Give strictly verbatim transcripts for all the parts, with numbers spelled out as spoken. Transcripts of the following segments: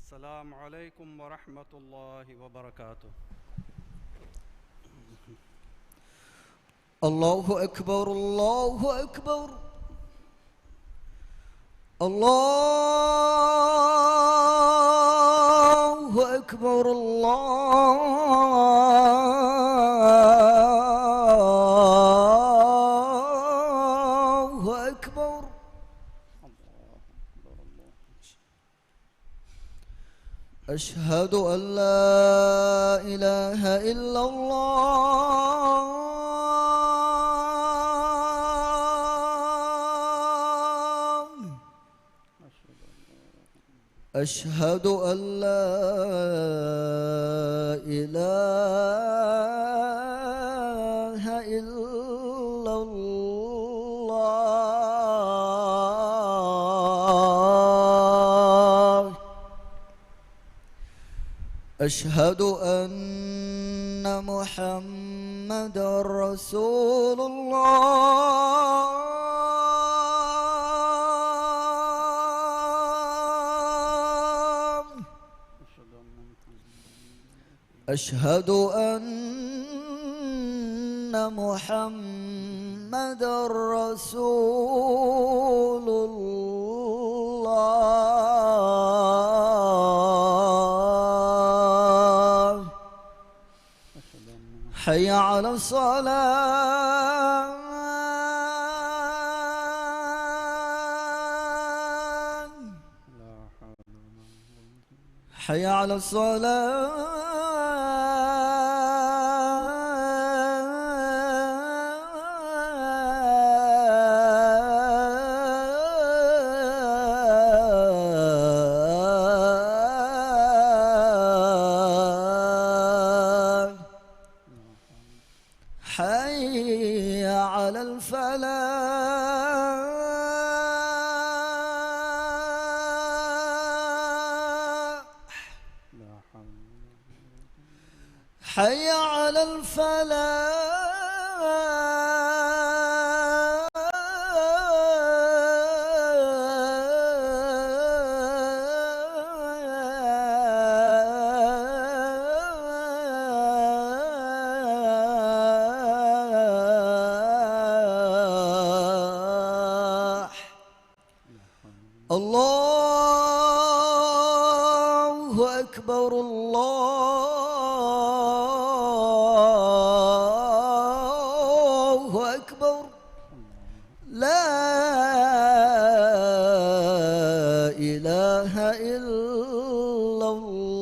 السلام عليكم ورحمة الله وبركاته. الله أكبر، الله أكبر. الله أكبر، الله أكبر. أشهد أن لا إله إلا الله. أشهد أن لا إله إلا الله. أشهد أن محمدا رسول الله. أشهد أن محمدا رسول الله. حي على الصلاة. حي على الصلاة. حي على الفلاح. حي على الفلاح. الله أكبر، الله أكبر. لا إله إلا الله.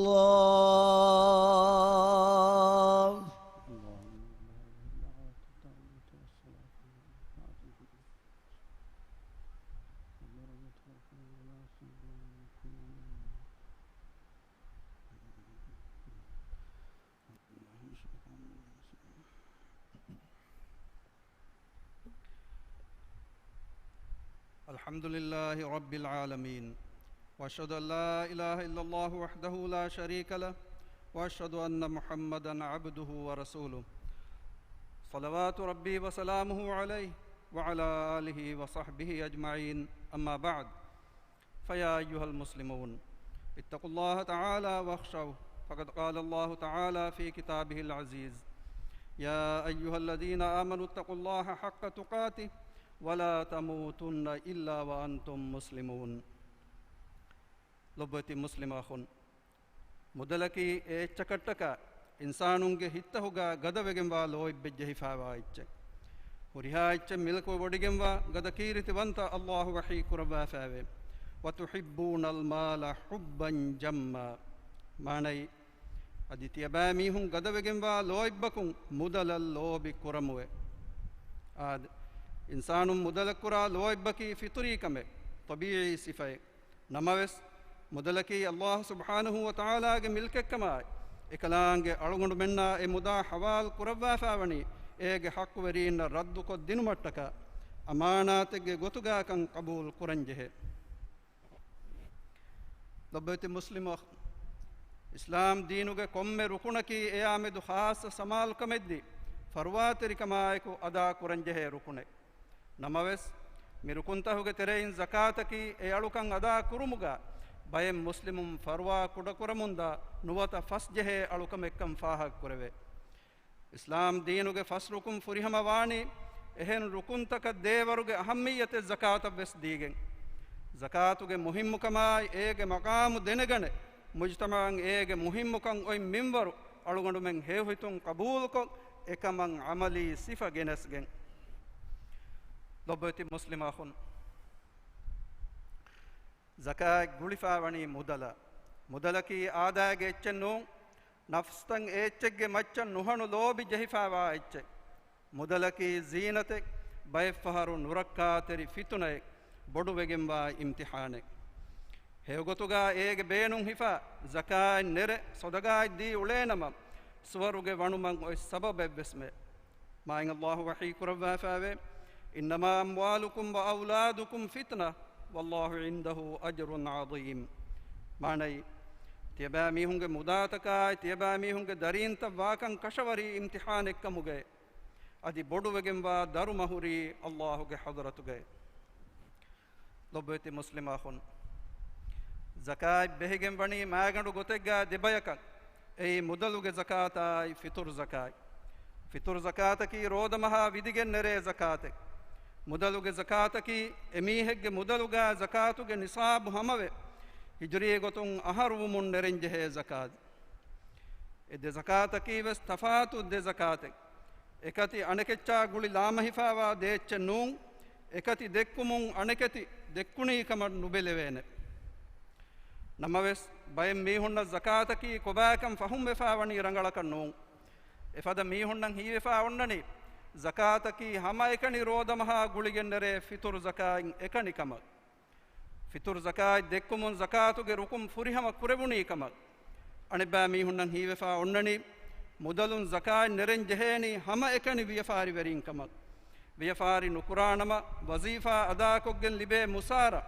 الحمد لله رب العالمين، وأشهد أن لا إله إلا الله وحده لا شريك له، وأشهد أن محمدا عبده ورسوله، صلوات ربي وسلامه عليه وعلى آله وصحبه أجمعين، أما بعد، فيا أيها المسلمون، اتقوا الله تعالى واخشوه، فقد قال الله تعالى في كتابه العزيز: يا أيها الذين آمنوا اتقوا الله حق تقاته ولا تموتن إلا وأنتم مسلمون. ލޮބުވެތި މުސްލިމް އަޚުން، މުދަލަކީ އެ އެއްޗަކަށްޓަކާ އިންސާނުންގެ ހިތްތަކުގަ ގަދަވެގެންވާ ލޯތްބެއް ޖެހިފާވާ އެއްޗެއް. ހުރިހާ އެއްޗެއް މިލްކުވެވޮޑިގެންވާ ގަދަ ކީރިތިވަންތަ އައްލާހު ވަޙީ ކުރައްވާފައެވެ. وتحبون المال حبا جما. މާނައީ، އަދި ތިޔަބައިމީހުން ގަދަވެގެންވާ ލޯތްބަކުން މުދަލަށް ލޯބި ކުރަމުވެ. އާދެ، އިންސާނުން މުދަލަށް ކުރާ ލޯތްބަކީ ފިޠުރީ ކަމެއް، ޠަބީޢީ ސިފައެއް. ނަމަވެސް، މުދަލަކީ އައްލާހު ސުބްޙާނަހު ވަތަޢާލާގެ މިލްކެއްކަމާއި، އެކަލާނގެ އަޅުގަނޑުމެންނާ އެ މުދާ ޙަވާލު ކުރައްވާފައިވަނީ އޭގެ ޙައްޤުވެރީންނަށް ރައްދުކޮށްދިނުމަށްޓަކާ، އަމާނާތެއްގެ ގޮތުގައިކަން ޤަބޫލު ކުރަންޖެހޭ. ލޮބުވެތި މުސްލިމް އަޚް، އިސްލާމް ދީނުގެ ކޮންމެ ރުކުނަކީ އެއާމެދު ޚާއްޞަ ސަމާލުކަމެއްދީ، ފަރުވާތެރިކަމާއެކު އަދާ ކުރަންޖެހޭ ރުކުނެއް. ނަމަވެސް، މި ރުކުންތަކުގެ ތެރެއިން ޒަކާތަކީ އެ އަޅުކަން އަދާ ކުރުމުގަ ބައެއް މުސްލިމުން ފަރުވާ ކުޑަކުރަމުންދާ ނުވަތަ ފަސް ޖެހޭ އަޅުކަމެއްކަން ފާހަގަކުރެވޭ. އިސްލާމް ދީނުގެ ފަސް ރުކުން ފުރިހަމަ ވާނީ އެހެން ރުކުންތަކަށް ދޭވަރުގެ އަހައްމިއްޔަތެއް ޒަކާތަށް ވެސް ދީގެން. ޒަކާތުގެ މުހިއްމުކަމާއި އޭގެ މަޤާމު ދެނެގަނެ، މުޖްތަމަޢަށް އޭގެ މުހިއްމުކަން އޮތް މިންވަރު އަޅުގަނޑުމެން ހެޔޮހިތުން ޤަބޫލުކޮށް، އެކަމަށް ޢަމަލީ ސިފަ ގެނެސްގެން. ލޮބުވެތި މުސްލިމް އަޚުން، ޒަކާތް ގުޅިފައިވަނީ މުދަލަށް. މުދަލަކީ އާދައިގެ އެއްޗެއް ނޫން، ނަފްސުތައް އެ އެއްޗެއްގެ މައްޗަށް ނުހަނު ލޯބި ޖެހިފައިވާ އެއްޗެއް. މުދަލަކީ ޒީނަތެއް، ބައެއްފަހަރު ނުރައްކާތެރި ފިތުނައެއް، ބޮޑުވެގެންވާ އިމްތިޙާނެއް. ހެޔޮގޮތުގަ އޭގެ ބޭނުން ހިފާ، ޒަކާތް ނެރެ، ޞަދަޤާތް ދީ އުޅޭނަމަ، ސުވަރުގެ ވަނުމަށް އޮތް ސަބަބެއްވެސްމެ. މާތް ﷲ ވަޙީ ކުރައްވާފައިވޭ، إنما أموالكم وأولادكم فتنة والله عنده أجر عظيم. މާނައީ، ތިޔަބައިމީހުންގެ މުދާތަކާއި، ތިޔަބައިމީހުންގެ ދަރީންތައް ވާކަން ކަށަވަރީ އިމްތިޙާނެއްކަމުގައި، އަދި ބޮޑުވެގެންވާ ދަރުމަ ހުރީ ﷲ ގެ ޙަޟްރަތުގައި. ލޮބުވެތި މުސްލިމް އަޚުން، ޒަކާތް ބެހިގެން ވަނީ މާގަނޑު ގޮތެއްގަ ދެބަޔަކަށް، އެއީ މުދަލުގެ ޒަކާތާއި ފިޠުރު ޒަކާތް. ފިޠުރު ޒަކާތަކީ ރޯދަމަހާ ވިދިގެން ނެރޭ ޒަކާތެއް. މުދަލުގެ ޒަކާތަކީ އެމީހެއްގެ މުދަލުގަ ޒަކާތުގެ ނިޞާބު ހަމަވެ، ހިޖުރީ ގޮތުން އަހަރު ވުމުން ނެރެންޖެހޭ ޒަކާތް. އެ ދެ ޒަކާތަކީ ވެސް ތަފާތު ދެ ޒަކާތެއް. އެކަތި އަނެކެއްޗާ ގުޅި ލާމަހިފާވާ ދެ އެއްޗެއް ނޫން، އެކަތި ދެއްކުމުން އަނެކެތި ދެއްކުނީ ކަމަށް ނުބެލެވޭނެ. ނަމަވެސް، ބައެއް މީހުންނަށް ޒަކާތަކީ ކޮބާކަން ފަހުމްވެފާވަނީ ރަނގަޅަކަށް ނޫން. އެފަދަ މީހުންނަށް ހީވެފާ އޮންނަނީ، ޒަކާތަކީ ހަމައެކަނި ރޯދަމަހާ ގުޅިގެންނެރޭ ފިޠުރު ޒަކާތް އެކަނި ކަމަށް. ފިޠުރު ޒަކާތް ދެއްކުމުން ޒަކާތުގެ ރުކުން ފުރިހަމަ ކުރެވުނީ ކަމަށް. އަނެއްބައި މީހުންނަށް ހީވެފާ އޮންނަނީ، މުދަލުން ޒަކާތް ނެރެން ޖެހޭނީ ހަމައެކަނި ވިޔަފާރިވެރީން ކަމަށް. ވިޔަފާރި ނުކުރާނަމަ، ވަޒީފާ އަދާކޮށްގެން ލިބޭ މުސާރަ،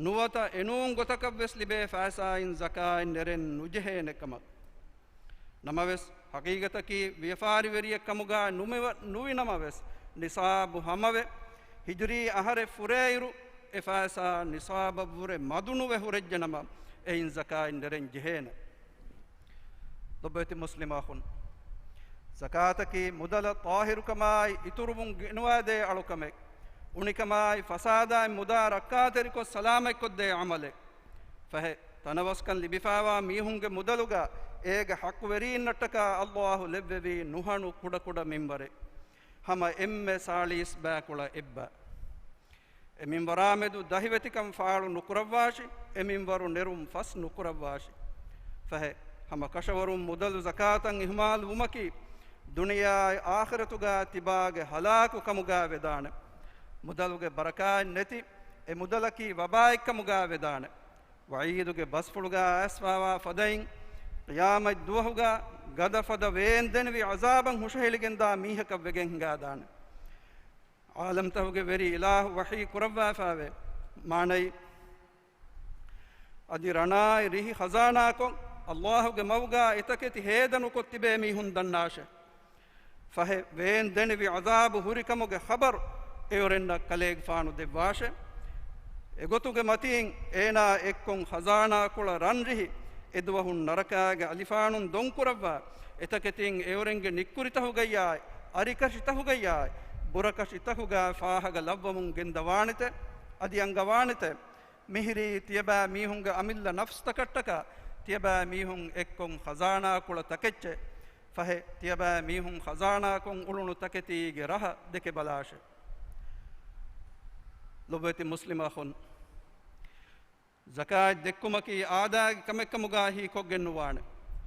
ނުވަތަ އެނޫން ގޮތަކަށް ވެސް ލިބޭ ފައިސާއިން ޒަކާތް ނެރެން ނުޖެހޭނެ ކަމަށް. ނަމަވެސް، ހަޤީޤަތަކީ ވިޔަފާރިވެރިއެއް ކަމުގަ ނުމިވ-، ނުވި ނަމަވެސް، ނިޞާބު ހަމަވެ، ހިޖުރީ އަހަރެއް ފުރޭއިރު، އެ ފައިސާ ނިޞާބަށްވުރެ މަދުނުވެ ހުރެއްޖެނަމަ، އެއިން ޒަކާތް ނެރެން ޖެހޭނެ. ލޮބުވެތި މުސްލިމް އަޚުން، ޒަކާތަކީ މުދަލަށް ޠާހިރުކަމާއި އިތުރުވުން ގެނުވާދޭ އަޅުކަމެއް. އުނިކަމާއި ފަސާދާއިން މުދާ ރައްކާތެރިކޮށް ސަލާމަތްކޮށްދޭ ޢަމަލެއް. ފަހެ، ތަނަވަސްކަން ލިބިފާވާ މީހުންގެ މުދަލުގަ އޭގެ ޙައްޤުވެރީންނަށްޓަކާ ﷲ ލެއްވެވީ ނުހަނު ކުޑަކުޑަ މިންވަރެއް. ހަމަ އެންމެ ސާޅީސް ބައިކުޅަ އެއްބަ. އެ މިންވަރާމެދު ދަހިވެތިކަން ފާޅު ނުކުރައްވާށި، އެ މިންވަރު ނެރުން ފަސް ނުކުރައްވާށި. ފަހެ، ހަމަ ކަށަވަރުން މުދަލު ޒަކާތަށް އިހުމާލު ވުމަކީ، ދުނިޔެއާއި އާޚިރަތުގަ ތިބާގެ ހަލާކު ކަމުގަ ވެދާނެ. މުދަލުގެ ބަރަކާތް ނެތި، އެ މުދަލަކީ ވަބާއެއްކަމުގަ ވެދާނެ. ވަޢީދުގެ ބަސްފުޅުގަ އައިސްފާވާ ފަދައިން، ޤިޔާމަތް ދުވަހުގަ ގަދަ ފަދަ ވޭންދެނިވި ޢަޒާބަށް ހުށަހެޅިގެންދާ މީހަކަށް ވެގެން ހިނގާދާނެ. ޢާލަމްތަކުގެ ވެރި އިލާހު ވަޙީ ކުރައްވާފާވޭ. މާނައީ، އަދި ރަނާއި ރިހި ޚަޒާނާކޮށް، ﷲ ގެ މަގުގަ އެތަކެތި ހޭދަނުކޮށް ތިބޭ މީހުން ދަންނާށޭ. ފަހެ، ވޭން ދެނިވި ޢަޒާބު ހުރިކަމުގެ ޚަބަރު އެއުރެންނަށް ކަލޭގެފާނު ދެއްވާށޭ. އެގޮތުގެ މަތީން އޭނާ އެއްކޮށް ޚަޒާނާކޮޅަށް ރަންރިހި އެދުވަހުން ނަރަކާގެ އަލިފާނުން ދޮންކުރައްވާ، އެތަކެތިން އެއުރެންގެ ނިއްކުރިތަހުގައްޔާއި، އަރިކަށިތަހުގައްޔާއި، ބުރަކަށިތަހުގަ ފާހަގަ ލައްވަމުން ގެންދަވާނެތެ، އަދި އަންގަވާނެތެ. މިހިރީ ތިޔަބައި މީހުންގެ އަމިއްލަ ނަފްސްތަކަށްޓަކާ ތިޔަބައި މީހުން އެއްކޮށް ޚަޒާނާކޮޅަށް ތަކެއްޗެ. ފަހެ، ތިޔަބައި މީހުން ޚަޒާނާކޮށް އުޅުނު ތަކެތީގެ ރަހަ ދެކެބަލާށެ. ލޮބުވެތި މުސްލިމް އަޚުން، ޒަކާތް ދެއްކުމަކީ އާދައިގެ ކަމެއްކަމުގައި ކޮށްގެން ނުވާނެ.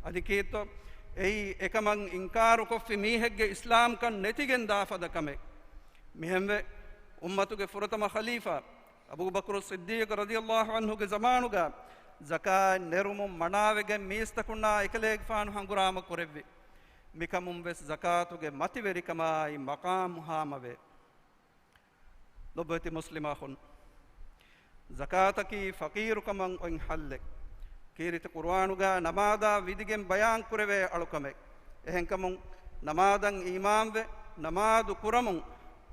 އަދި ކީއްތޯ؟ އެއީ އެކަމަށް އިންކާރުކޮށްފި މީހެއްގެ އިސްލާމްކަން ނެތިގެން ދާ ފަދަ ކަމެއް. މިހެންވެ، އުއްމަތުގެ ފުރަތަމަ ޚަލީފާ އަބޫބަކުރު ޞިއްދީޤް ރަޟިޔަﷲ ޢަންހުގެ ޒަމާނުގަ ޒަކާތް ނެރުމުން މަނާވެގެން މީސްތަކުންނާ އެކަލޭގެފާނު ހަނގުރާމަ ކުރެއްވި. މިކަމުން ވެސް ޒަކާތުގެ މަތިވެރިކަމާއި މަޤާމު ހާމަވޭ. ލޮބުވެތި މުސްލިމް އަޚުން، ޒަކާތަކީ ފަޤީރުކަމަށް އޮތް ޙައްލެއް. ކީރިތި ޤުރުއާނުގަ ނަމާދާ ވިދިގެން ބަޔާން ކުރެވޭ އަޅުކަމެއް. އެހެންކަމުން، ނަމާދަށް އީމާންވެ، ނަމާދު ކުރަމުން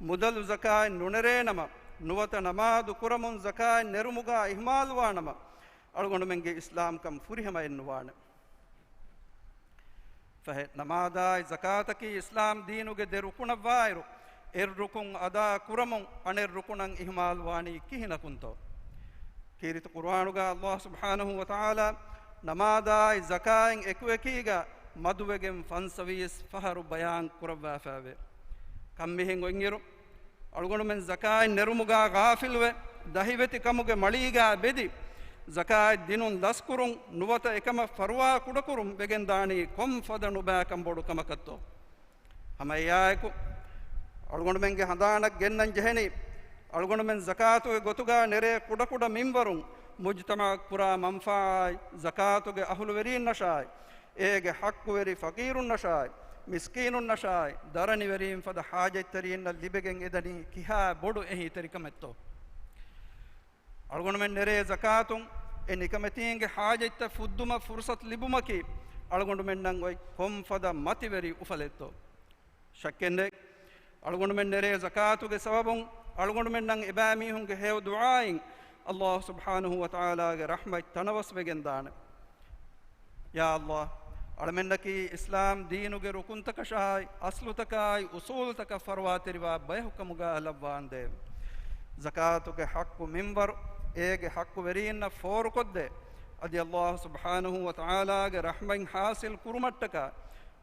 މުދަލު ޒަކާތް ނުނެރޭނަމަ، ނުވަތަ ނަމާދު ކުރަމުން ޒަކާތް ނެރުމުގަ އިހުމާލުވާނަމަ، އަޅުގަނޑުމެންގެ އިސްލާމްކަން ފުރިހަމައެއް ނުވާނެ. ފަހެ، ނަމާދާއި ޒަކާތަކީ އިސްލާމް ދީނުގެ ދެ ރުކުނަށްވާއިރު، އެއް ރުކުން އަދާ ކުރަމުން އަނެއް ރުކުނަށް އިހުމާލުވާނީ ކިހިނަކުންތޯ؟ ކީރިތި ޤުރުއާނުގަ ﷲ ސުބްޙާނަހޫ ވަތަޢާލާ ނަމާދާއި ޒަކާތް އެކުއެކީގަ މަދުވެގެން ފަންސަވީސް ފަހަރު ބަޔާން ކުރައްވާފައެވެ. ކަންމިހެން އޮތްއިރު، އަޅުގަނޑުމެން ޒަކާތް ނެރުމުގާ ޣާފިލްވެ، ދަހިވެތި ކަމުގެ މަޅީގާ ބެދި، ޒަކާތް ދިނުން ލަސްކުރުން ނުވަތަ އެކަމަށް ފަރުވާ ކުޑަކުރުން ވެގެންދާނީ ކޮން ފަދަ ނުބައިކަން ބޮޑު ކަމަކަށްތޯ؟ ހަމަ އެއާއެކު، އަޅުގަނޑުމެންގެ ހަނދާނަށް ގެންނަން ޖެހެނީ، އަޅުގަނޑުމެން ޒަކާތުގެ ގޮތުގާ ނެރޭ ކުޑަކުޑަ މިންވަރުން މުޖްތަމަޢަށް ކުރާ މަންފާއާއި، ޒަކާތުގެ އަހުލުވެރީންނަށާއި، އޭގެ ޙައްޤުވެރި ފަޤީރުންނަށާއި، މިސްކީނުންނަށާއި، ދަރަނިވެރީން ފަދަ ޙާޖަތްތެރީންނަށް ލިބެގެން އެދަނީ ކިހާ ބޮޑު އެހީތެރިކަމެއްތޯ؟ އަޅުގަނޑުމެން ނެރޭ ޒަކާތުން އެ ނިކަމެތީންގެ ޙާޖަތްތައް ފުއްދުމަށް ފުރުޞަތު ލިބުމަކީ، އަޅުގަނޑުމެންނަށް އޮތް ކޮންފަދަ މަތިވެރި އުފަލެއްތޯ؟ ޝައްކެއްނެތް، އަޅުގަނޑުމެން ނެރޭ ޒަކާތުގެ ސަބަބުން އަޅުގަނޑުމެންނަށް އެބައިމީހުންގެ ހެޔޮ ދުޢާއިން ﷲ ސުބްޙާނަހޫ ވަތަޢާލާގެ ރަޙްމަތް ތަނަވަސްވެގެންދާނެ. ޔާ ﷲ، އަޅަމެންނަކީ އިސްލާމް ދީނުގެ ރުކުންތަކަށާއި، އަސްލުތަކާއި، އުޞޫލުތަކަށް ފަރުވާތެރިވާ ބަޔަކު ކަމުގާ ލައްވާނދޭވެ. ޒަކާތުގެ ޙައްޤު މިންވަރު، އޭގެ ޙައްޤުވެރީންނަށް ފޯރުކޮށްދޭ. އަދި ﷲ ސުބްޙާނަހޫ ވަތަޢާލާގެ ރަޙްމަތް ޙާޞިލް ކުރުމަށްޓަކާ،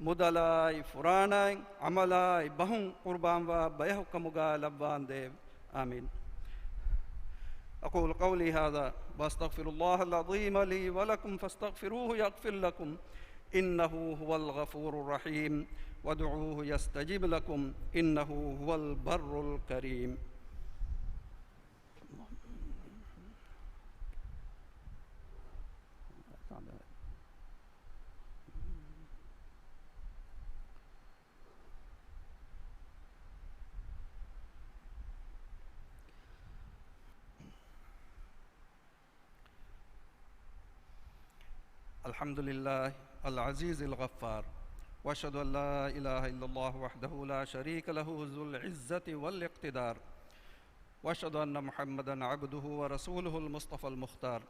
މުދަލާއި، ފުރާނާއި، ޢަމަލާއި، ބަހުން ޤުރުބާންވާ ބަޔަކު ކަމުގާ ލައްވާނދޭވެ. آمين. أقول قولي هذا وأستغفر الله العظيم لي ولكم فاستغفروه يغفر لكم إنه هو الغفور الرحيم وادعوه يستجب لكم إنه هو البر الكريم. الحمد لله العزيز الغفار، وأشهد أن لا إله إلا الله وحده لا شريك له ذو العزة والاقتدار، وأشهد أن محمدا عبده ورسوله المصطفى المختار،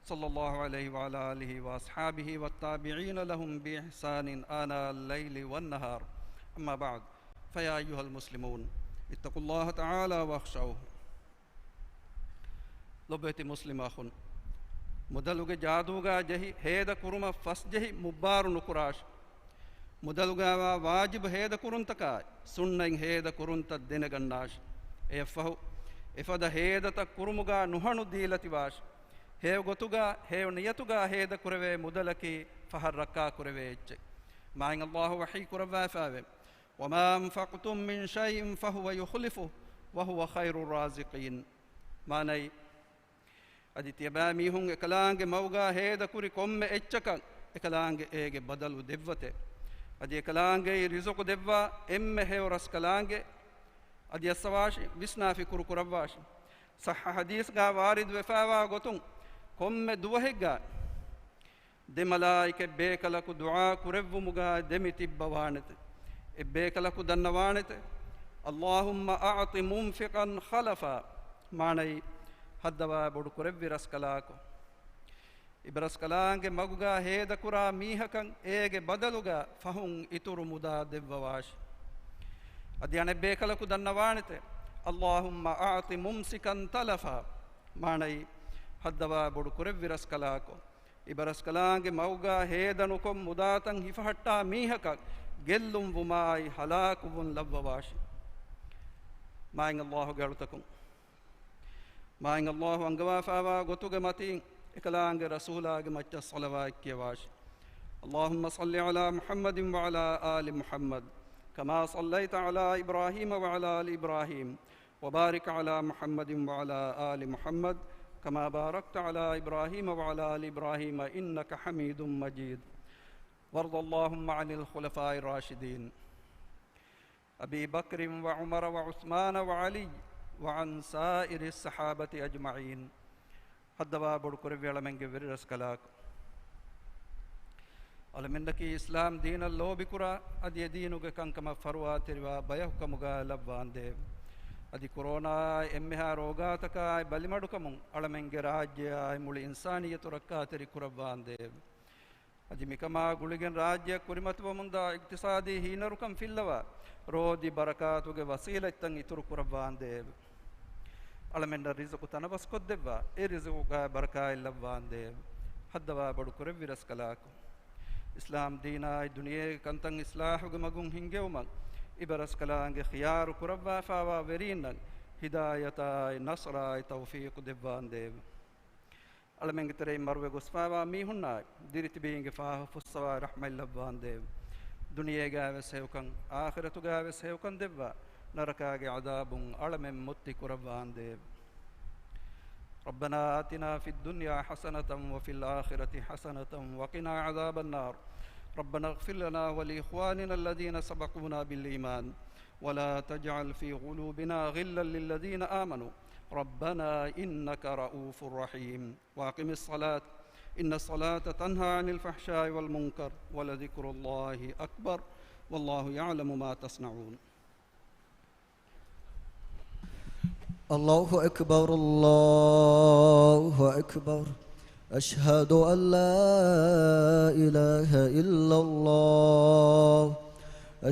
صلى الله عليه وعلى آله وأصحابه والتابعين لهم بإحسان آناء الليل والنهار. أما بعد، فيا أيها المسلمون، اتقوا الله تعالى واخشوه. ލޮބުވެތި މުސްލިމް އަޚުން، މުދަލުގެ ޖާދޫގާ ޖެހި ހޭދަ ކުރުމަށް ފަސްޖެހި މުއްބާރު ނުކުރާށި. މުދަލުގާވާ ވާޖިބު ހޭދަ ކުރުންތަކާއި، ސުންނަތް ހޭދަ ކުރުންތައް ދެނެގަންނާށި. އެއަށްފަހު، އެފަދަ ހޭދަތައް ކުރުމުގާ ނުހަނު ދީލަތިވާށި. ހެޔޮ ގޮތުގާ، ހެޔޮ ނިޔަތުގާ ހޭދަ ކުރެވޭ މުދަލަކީ ފަހަށް ރައްކާ ކުރެވޭ އެއްޗެއް. މާތް ﷲ ވަޙީ ކުރައްވާފައެވެ. وما أنفقتم من شيء فهو يخلفه وهو خير الرازقين. މާނައީ، އަދި ތިޔަބައިމީހުން އެކަލާނގެ މަގުގާ ހޭދަކުރި ކޮންމެ އެއްޗަކަށް އެކަލާނގެ އޭގެ ބަދަލު ދެއްވަތެ. އަދި އެކަލާނގެއި ރިޒުޤު ދެއްވާ އެންމެ ހެޔޮ ރަސްކަލާނގެ. އަދި އައްސަވާށި، ވިސްނާ ފިކުރު ކުރައްވާށި. ޞައްޙަ ޙަދީޘްގާ ވާރިދުވެފައިވާ ގޮތުން، ކޮންމެ ދުވަހެއްގާ ދެ މަލާއިކަތް ބޭކަލަކު ދުޢާ ކުރެއްވުމުގާ ދެމި ތިއްބަވާނެތެ. އެއްބޭކަލަކު ދަންނަވާނެތެ، اللهم أعط منفقا خلفا، މާނައީ، ހައްދަވާ ބޮޑު ކުރެއްވި ރަސްކަލާކޮ، އިބަރަސްކަލާނގެ މަގުގާ ހޭދަކުރާ މީހަކަށް އޭގެ ބަދަލުގާ ފަހުން އިތުރު މުދާ ދެއްވަވާށި. އަދި އަނެއްބޭކަލަކު ދަންނަވާނެތެ، اللهم أعط ممسكا تلفا، މާނައީ، ހައްދަވާ ބޮޑު ކުރެއްވި ރަސްކަލާކޮ، އިބަރަސްކަލާނގެ މަގުގާ ހޭދަނުކޮށް މުދާތައް ހިފަހައްޓާ މީހަކަށް ގެއްލުންވުމާއި ހަލާކުވުން ލައްވަވާށި. މާތް ﷲ ގެ އަޅުތަކުން، މާތް ﷲ އަންގަވާފައިވާ ގޮތުގެ މަތީން އެކަލާނގެ ރަސޫލާގެ މައްޗަށް ޞަލަވާތް ކިޔަވާށި. اللهم صل على محمد وعلى آل محمد كما صليت على إبراهيم وعلى آل إبراهيم وبارك على محمد وعلى آل محمد كما باركت على إبراهيم وعلى آل إبراهيم إنك حميد مجيد. وارض اللهم عن الخلفاء الراشدين أبي بكر وعمر وعثمان وعلي وعن سائر الصحابة أجمعين. ހައްދަވާ ބޮޑު ކުރެއްވި އަޅަމެންގެ ވެރިރަސްކަލާކޮ، އަޅަމެންނަކީ އިސްލާމް ދީނަށް ލޯބިކުރާ، އަދި އެ ދީނުގެ ކަންކަމަށް ފަރުވާތެރިވާ ބަޔަކު ކަމުގާ ލައްވާނދޭވެ. އަދި ކޮރޯނާއާއި އެންމެހާ ރޯގާތަކާއި ބަލިމަޑުކަމުން އަޅަމެންގެ ރާއްޖެއާއި މުޅި އިންސާނިއްޔަތު ރައްކާތެރި ކުރައްވާނދޭވެ. އަދި މިކަމާ ގުޅިގެން ރާއްޖެއަށް ކުރިމަތިވަމުންދާ އިގްތިސާދީ ހީނަރުކަން ފިއްލަވާ، ރޯދި ބަރަކާތުގެ ވަސީލަތްތައް އިތުރު ކުރައްވާނދޭވެ. އަޅަމެންނަށް ރިޒުޤު ތަނަވަސްކޮށްދެއްވާ، އެ ރިޒުޤުގައި ބަރަކާތް ލައްވާނދޭވެ. ހައްދަވާ ބޮޑު ކުރެއްވި ރަސްކަލާކޮ، އިސްލާމް ދީނާއި ދުނިޔޭގެ ކަންތައް އިސްލާހުގެ މަގުން ހިންގެވުމަށް އިބަރަސްކަލާނގެ ޚިޔާރު ކުރައްވާފާވާ ވެރީންނަށް ހިދާޔަތާއި ނަޞްރާއި ތައުފީޤު ދެއްވާނދޭވެ. އަޅަމެންގެ ތެރެއިން މަރުވެ ގޮސްފާވާ މީހުންނާއި ދިރިތިބީންގެ ފާހަ ފުއްސަވާ ރަޙްމަތް ލައްވާނދޭވެ. ދުނިޔޭގައިވެސް ހެޔޮކަން، އާޚިރަތުގައިވެސް ހެޔޮކަން ދެއްވާ، ނަރަކާގެ ޢަޛާބުން އަޅަމެން މުއްތި ކުރައްވާނދޭވެ. ربنا آتنا في الدنيا حسنة وفي الآخرة حسنة وقنا عذاب النار. ربنا اغفر لنا ولإخواننا الذين سبقونا بالإيمان ولا تجعل في قلوبنا غلا للذين آمنوا ربنا إنك رءوف رحيم. وأقم الصلاة إن الصلاة تنهى عن الفحشاء والمنكر ولذكر الله أكبر والله يعلم ما تصنعون. الله أكبر، الله أكبر. أشهد أن لا إله إلا الله.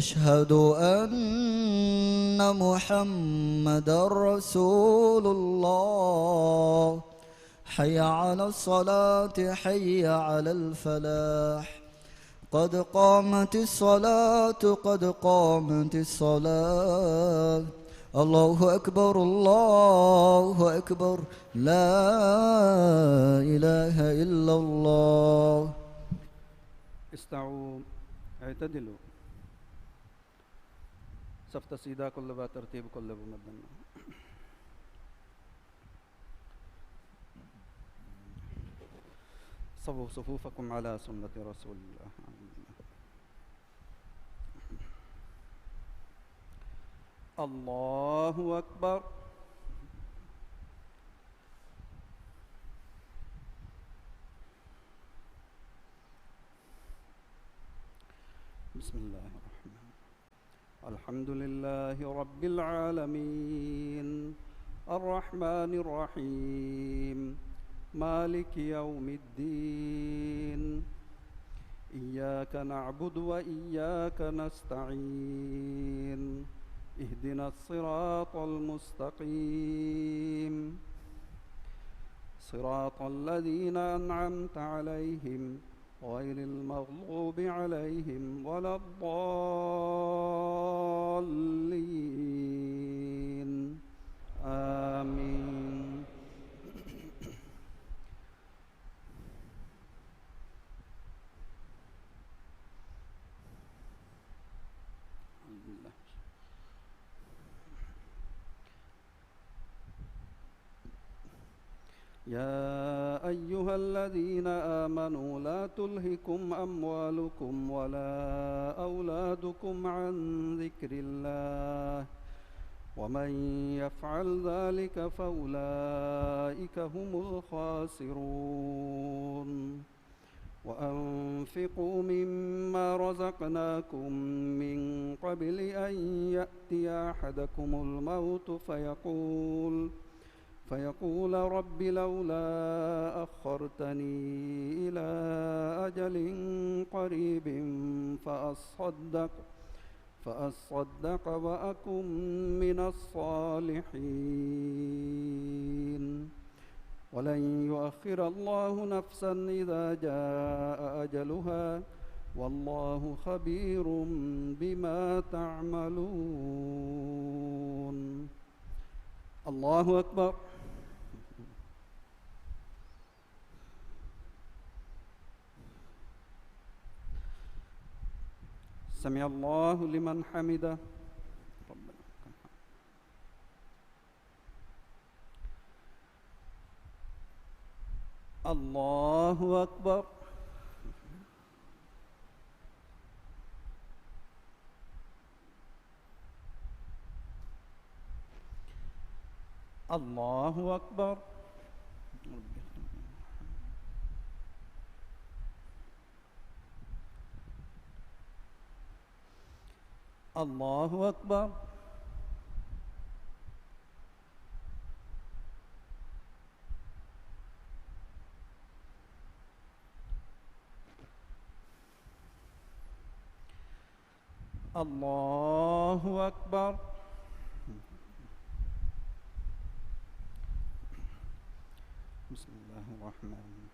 أشهد أن محمدا رسول الله. حي على الصلاة، حي على الفلاح. قد قامت الصلاة، قد قامت الصلاة. الله أكبر، الله أكبر. لا إله إلا الله. استووا، اعتدلوا. ސަފްތައް ސީދާކޮށްލައްވާ، ތަރުތީބު ކޮށްލެއްވުމަށް ދަންނަވަން. سووا صفوفكم على سنة رسول الله. الله أكبر. بسم الله الرحمن الرحيم. الحمد لله رب العالمين. الرحمن الرحيم. مالك يوم الدين. إياك نعبد وإياك نستعين. اهدنا الصراط المستقيم. صراط الذين أنعمت عليهم غير المغضوب عليهم ولا الضالين. آمين. الحمد لله. يا أيها الذين آمنوا لا تلهكم أموالكم ولا أولادكم عن ذكر الله ومن يفعل ذلك فأولئك هم الخاسرون. وأنفقوا مما رزقناكم من قبل أن يأتي أحدكم الموت فيقول، فيقول رب لولا أخرتني إلى أجل قريب فأصدق فأصدق وأكن من الصالحين. ولن يؤخر الله نفسا إذا جاء أجلها، والله خبير بما تعملون. الله أكبر. سمع الله لمن حمده. ربنا لك الحمد. الله أكبر. الله أكبر. الله أكبر. الله أكبر. بسم الله الرحمن الرحيم.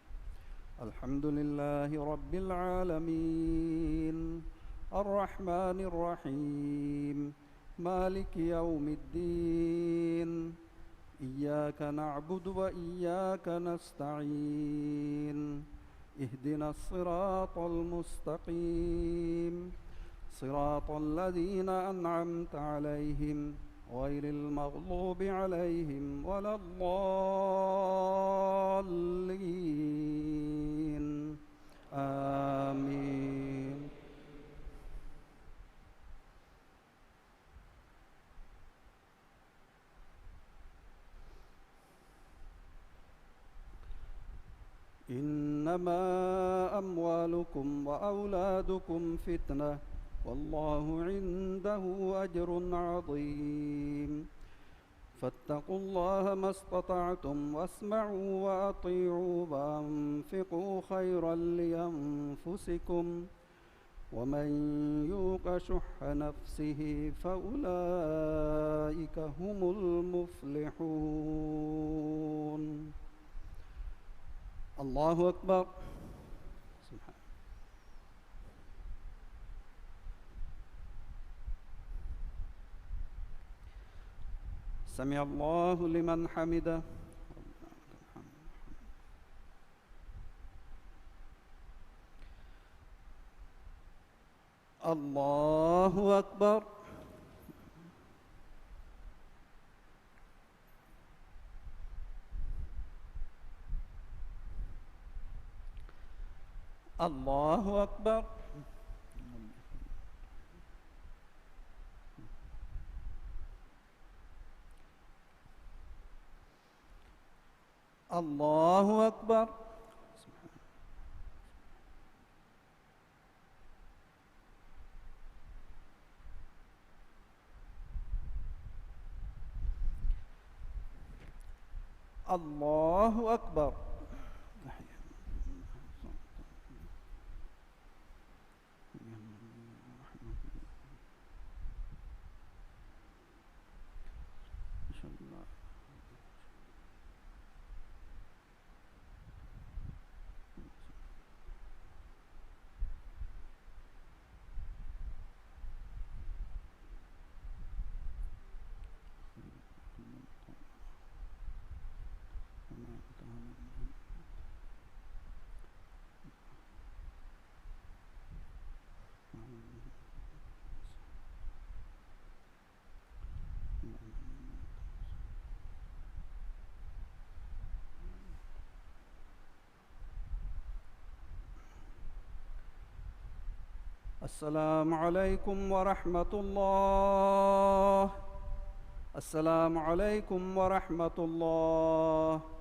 الحمد لله رب العالمين. الرحمن الرحيم. مالك يوم الدين. إياك نعبد وإياك نستعين. اهدنا الصراط المستقيم. صراط الذين أنعمت عليهم غير المغضوب عليهم ولا الضالين. آمين. إنما أموالكم وأولادكم فتنة والله عنده أجر عظيم. فاتقوا الله ما استطعتم واسمعوا وأطيعوا وأنفقوا خيرا لأنفسكم ومن يوق شح نفسه فأولئك هم المفلحون. الله أكبر. سبحان. سمع الله لمن حمده. الله أكبر. الله أكبر. الله أكبر. الله أكبر. السلام عليكم ورحمة الله. السلام عليكم ورحمة الله.